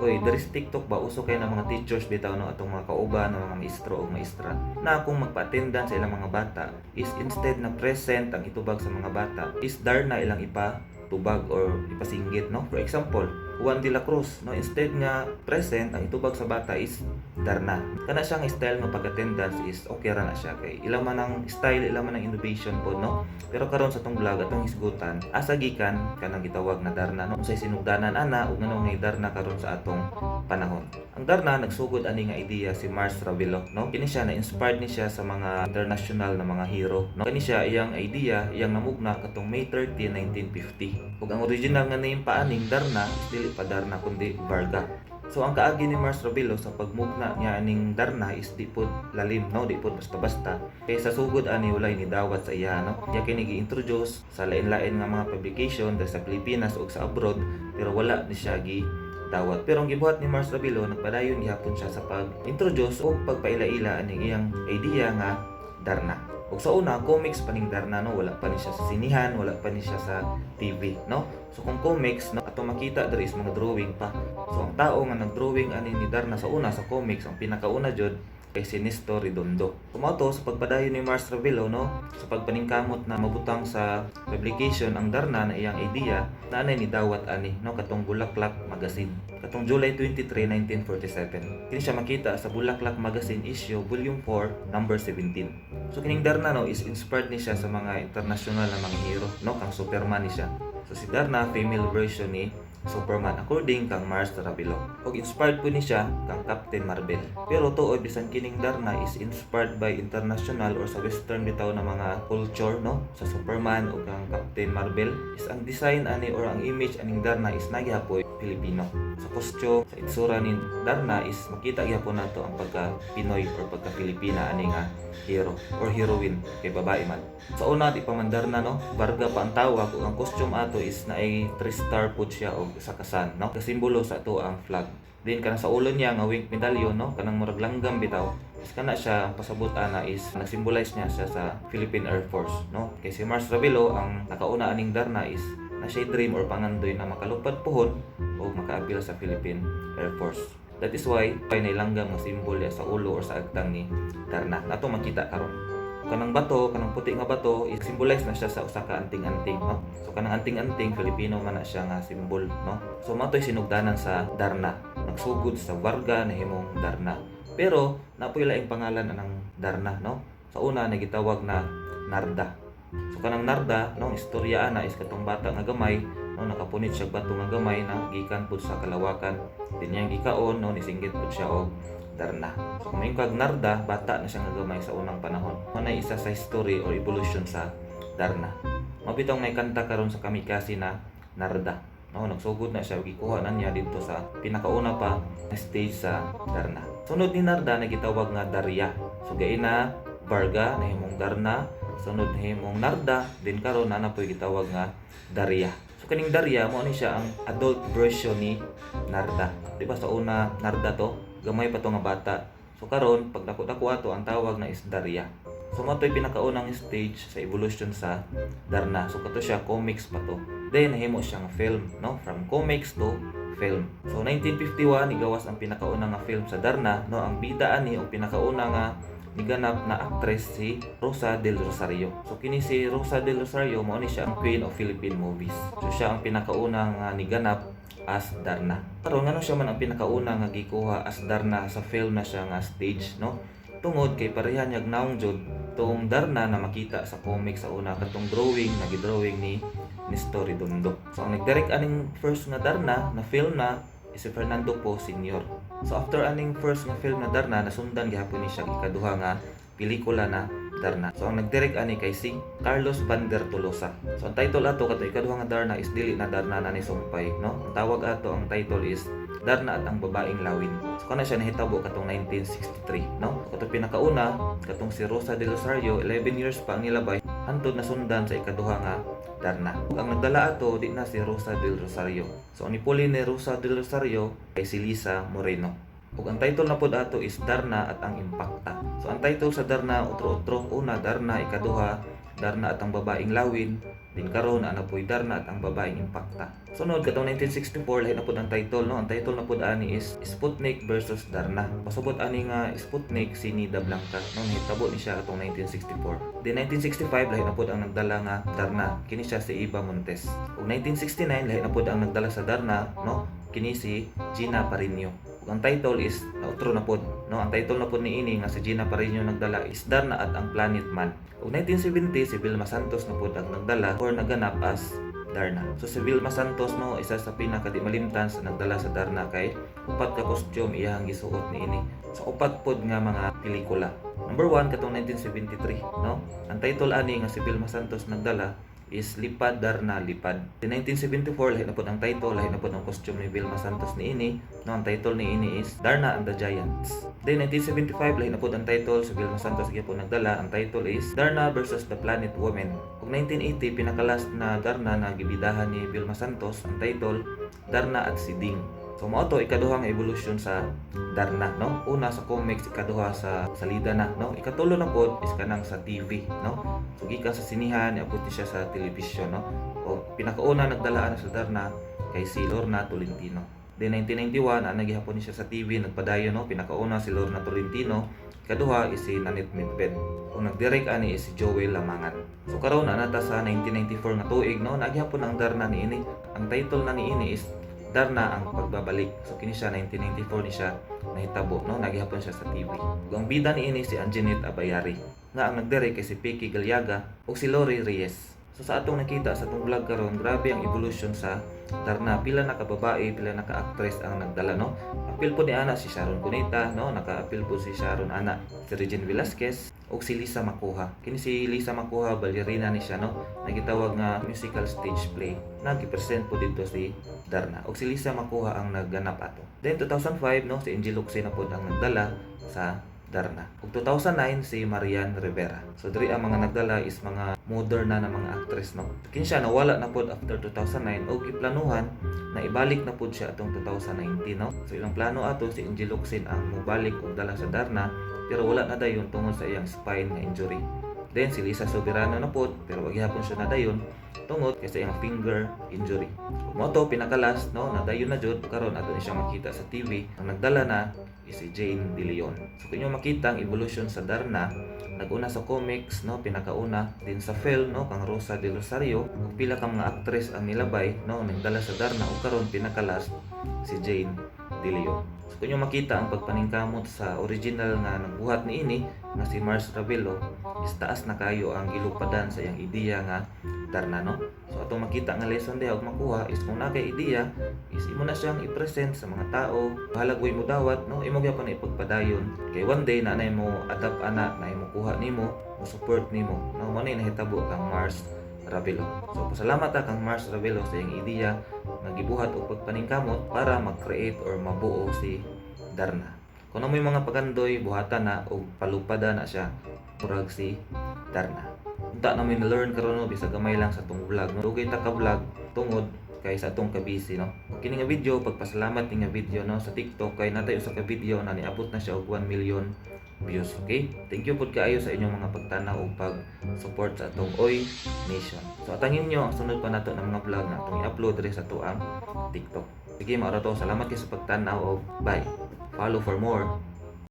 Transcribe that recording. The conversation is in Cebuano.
Oy, there is TikTok ba, uso kay ng mga teachers bitaw, no, atong mga kauban ng mga maestro o maestra na kung magpa-attendan sa ilang mga bata is instead na present ang itubag sa mga bata is Darna ilang ipa tubag or ipasinggit, no? For example, Juan de la Cruz, no, instead nga present ang itubag sa bata is Darna. Kana siyang style nga pag-attendance is okay ra na siya kay ila man ang style, ila man ang innovation pod, no? Pero karon sa atong vlog, atong hisgutan asa gikan kanang gitawag na Darna, no, unsay sinugdanan ana ug nganong ngay Darna karon sa atong panahon. Ang Darna, nagsugod ani nga idea si Mars Ravelo, no? Kini siya na inspired ni siya sa mga international na mga hero, no? Kani siya iyang idea, iyang namugna katong May 30, 1950. Ug ang original nga name pa aning Darna is dili pa Darna kundi Varga. So ang kaagi ni Mars Ravelo sa pagmugna niya aning Darna is di pod lalim, no, di pod basta-basta. Kay sa sugod ani walay ni dawat sa iya, no. Iya kini gi-introduce sa lain-lain nga mga publication diri sa Pilipinas ug sa abroad, pero wala ni siya gi dawat. Pero ang gibuhat ni Mars Ravelo, nagpadayon gihapon siya sa pag-introduce o pagpaila-ila aning iyang idea nga Darna. Ug sa una, comics pa ning Darna, no, wala pa ni siya sa sinihan, wala pa ni siya sa TV, no? So kung comics, no, ato makita diri is mga drawing pa. So ang tao nga nag-drawing ani ni Darna sa una sa comics, ang pinakauna jud kay si Nestor Redondo. So mao to sa pagpadayon ni Mars Ravelo, no, sa pagpaningkamot na mabutang sa publication ang Darna na iyang idea, na anay ni dawat ani, no, katong Bulaklak Magazine. Katong July 23, 1947. Kini siya makita sa Bulaklak Magazine issue volume 4 number 17. So kining Darna, no, is inspired ni siya sa mga international na mga hero, no, kang Superman ni siya. So si Darna, female version ni Superman according kang Mars Ravelo. Og inspired po ni siya kang Captain Marvel. Pero tuod bisan kining Darna is inspired by international or sa western bitaw na mga culture, no, sa Superman o kang Captain Marvel, is ang design ani or ang image aning Darna is nagihapoy Pilipino. Sa costume, sa itsura ni Darna is makita gyapon nato ang pagka Pinoy or pagka Pilipina ani nga hero or heroine kay babae man. Sa una, di pa man Darna, no, Varga pa ang tawag ug ang costume ato is naay 3 star pud siya og sa kasan, no, kasimbolo sa ato ang flag. Din kanang sa ulo niya nga wing medallion, no, kanang murag langgam bitaw, is kana siya ang pasabot ana is nagsymbolize niya siya sa Philippine Air Force, no? Kay si Mars Ravelo, ang nakauna aning Darna is na siya dream or pangandoy na makalupad puhon o makaapil sa Philippine Air Force. That is why kay nailanggam nga symbol niya sa ulo or sa agtang ni Darna. Nato makita karon. Kanang bato, kanang puti nga bato, i-symbolize na siya sa usa ka anting-anting, no? So kanang anting-anting, Filipino man na siya nga symbol, no? So mao to'y sinugdanan sa Darna. Nagsugod sa Varga, nahimong Darna. Pero napoy laing pangalan anang Darna, no? Sa una nagitawag na Narda. So kanang Narda, no, istorya ana is katong bata nga gamay, no, nakapunit siya bato nga gamay na gikan pud sa kalawakan. Din niyang gikaon, no, nisinggit pud siya og Darna. So kung may kag Narda, bata na siya nga gamay sa unang panahon. Mao na isa sa history or evolution sa Darna. Mao bitong may kanta karon sa Kamikazee na Narda. No, nagsugod na siya, gikuha na niya dito sa pinakauna pa na stage sa Darna. Sunod ni Narda, nagitawag nga Daria. So gain na Varga, nahimong Darna, sunod nahimong Narda, din karon na na po'y gitawag nga Daria. So kaning Daria mo ni siya ang adult version ni Narda. Di ba sa una Narda to, gamay pa to nga bata. So karon pag dako-dako ato, ang tawag na is Daria. So mao to'y pinakaunang stage sa evolution sa Darna. So kato siya comics pa to. Then nahimo siyang film, no? From comics to film. So 1951 nigawas ang pinakauna nga film sa Darna, no? Ang bida ani o pinakauna nga niganap na actress si Rosa del Rosario. So kini si Rosa del Rosario, mao ni siya ang queen of Philippine movies. So siya ang pinakauna nga niganap as Darna. Karon, ngano siya man ang pinakauna nga gikuha as Darna sa film na siya nga stage, no? Tungod kay pareha niyag naong jud tong Darna na makita sa comic sa una, katong drawing na gidrawing ni Nestor Redondo. So ang nag-direct aning first nga Darna na film na is si Fernando Poe Sr. So after aning first nga film na Darna, nasundan gihapon ni siya ikaduha nga pelikula na Darna. So ang nag-direct ani kay si Carlos Van der Tolosa. So ang title ato kato ikaduha nga Darna is dili na Darna na ni Sumpay, no? Ang tawag ato, ang title is Darna at ang Babaeng Lawin. So kana siya nahitabo katong 1963, no? Kato pinakauna, katong si Rosa del Rosario, 11 years pa ang nilabay hantod nasundan sa ikaduha nga Darna. Ang nagdala ato di na si Rosa del Rosario. So ang nipuli ni Rosa del Rosario kay si Lisa Moreno. Ug ang title na pod ato is Darna at ang Impakta. So ang title sa Darna otro-otro: una, Darna, ikaduha, Darna at ang Babaeng Lawin, Din karon ana po'y Darna at ang Babaeng Impakta. Sunod katong 1964, lahi na pud ang title, no. Ang title na pud ani is Sputnik versus Darna. Pasubot ani nga Sputnik si Nida Blanca, no. Nahitabo ni siya atong 1964. Din 1965, lahi na pud ang nagdala nga Darna. Kini siya si Eva Montes. Ug 1969, lahi na pud ang nagdala sa Darna, no. Kini si Gina Pareño. Ug ang title is nautro na pod, no. Ang title na pod niini nga si Gina Pareño nagdala is Darna at ang Planet Man. Ug 1970, si Vilma Santos na pod ang nagdala or naganap as Darna. So si Vilma Santos, no, isa sa pinaka di malimtan sa nagdala sa Darna kay upat ka costume iyang gisuot niini sa upat pod nga mga pelikula. Number 1, katong 1973, no. Ang title ani nga si Vilma Santos nagdala is Lipad Darna Lipad. In 1974, lahi na pod ang title, lahi na pod ang costume ni Vilma Santos niini. No, ang title niini is Darna and the Giants. Then 1975, lahi na pod ang title, si Vilma Santos gyapon nagdala. Ang title is Darna versus the Planet Women. Ug 1980, pinaka-last na Darna na gibidahan ni Vilma Santos, ang title Darna at si Ding. So mao to ikaduha nga evolution sa Darna, no. Una sa comics, ikaduha sa salida na, no. Ikatulo na pod is kanang sa TV, no. So gikan sa sinihan, niabot ni siya sa television, no. O pinakauna nagdala ana sa Darna kay si Lorna Tolentino. Then 1991, ana gihapon ni siya sa TV, nagpadayon, no. Pinakauna si Lorna Tolentino, ikaduha is si Nanette Medved. Ug nagdirect ani is si Joel Lamangan. So karon ana ta sa 1994 nga tuig, no, nagihapon ang Darna niini. Ang title na niini is Darna ang Pagbabalik. So kini siya 1994 ni siya nahitabo, no, nagihapon siya sa TV. Ug ang bida niini si Anjanette Abayari. Nga ang nagdirect kay si Peque Gallaga ug si Lori Reyes. So sa atong nakita sa atong vlog karon, grabe ang evolution sa Darna. Pila na ka babae, pila na ka actress ang nagdala, no. Apil po ni ana si Sharon Cuneta, no, naka-apil po si Sharon ana, si Regine Velasquez ug si Lisa Macuja. Kini si Lisa Macuja, ballerina ni siya, no. Nagitawag nga musical stage play. Nagi-present po dito si Darna. Ug si Lisa Macuja ang nagganap ato. Then 2005, no, si Angel Locsin na pod ang nagdala sa Darna. Ug 2009, si Marian Rivera. So diri ang mga nagdala is mga modern na mga actress, no. Kini siya nawala na pod after 2009 ug giplanuhan na ibalik na pod siya atong 2019, no. So ilang plano ato, si Angel Locsin ang mobalik og dala sa Darna, pero wala na dayon tungod sa iyang spine nga injury. Then si Liza Soberano na pod, pero wa gihapon siya nadayon tungod kay sa iyang finger injury. Mao to pinaka-last, no, nadayon na jud karon ato ni siya makita sa TV. Ang nagdala na is si Jane De Leon. So kung inyo makita ang evolution sa Darna, naguna sa comics, no, pinakauna, din sa film, no, kang Rosa del Rosario, ug pila ka mga actress ang nilabay, no, nagdala sa Darna ug karon pinaka-last si Jane De Leon. So kung inyo makita ang pagpaningkamot sa original nga nagbuhat niini nga si Mars Ravelo is taas na kayo ang gilupadan sa iyang ideya nga Darna, no. So atong makita nga lesson diha ug makuha is kung naa kay ideya is imo na siyang i-present sa mga tao, bahalag way mo dawat, no, imo gyapon na ipagpadayon kay one day na mo adapt ana, na mo kuha nimo, mo support nimo, no. Mo na nahitabo kang Mars Ravelo. So pasalamat ta kang Mars Ravelo sa iyang ideya nga gibuhat og pagpaningkamot para mag-create or mabuo si Darna. Kung naa moy mga pagandoy, buhatan na og palupada na siya murag si Darna. Unta na may na-learn karon, no, bisag gamay lang sa atong vlog, no. Dugay ta ka vlog tungod kay sa atong kabisi, no. Kini nga video, pagpasalamat ni nga video, no, sa TikTok kay natay usa ka video na niabot na siya og 1 million views, okay? Thank you pud kaayo sa inyong mga pagtanaw ug pag-support sa atong Oy Nation. So atangin nyo ang sunod pa nato ng mga vlog na atong i-upload diri sa atoang TikTok. Sige, mao ra to. Salamat kay sa pagtanaw og bye. Follow for more.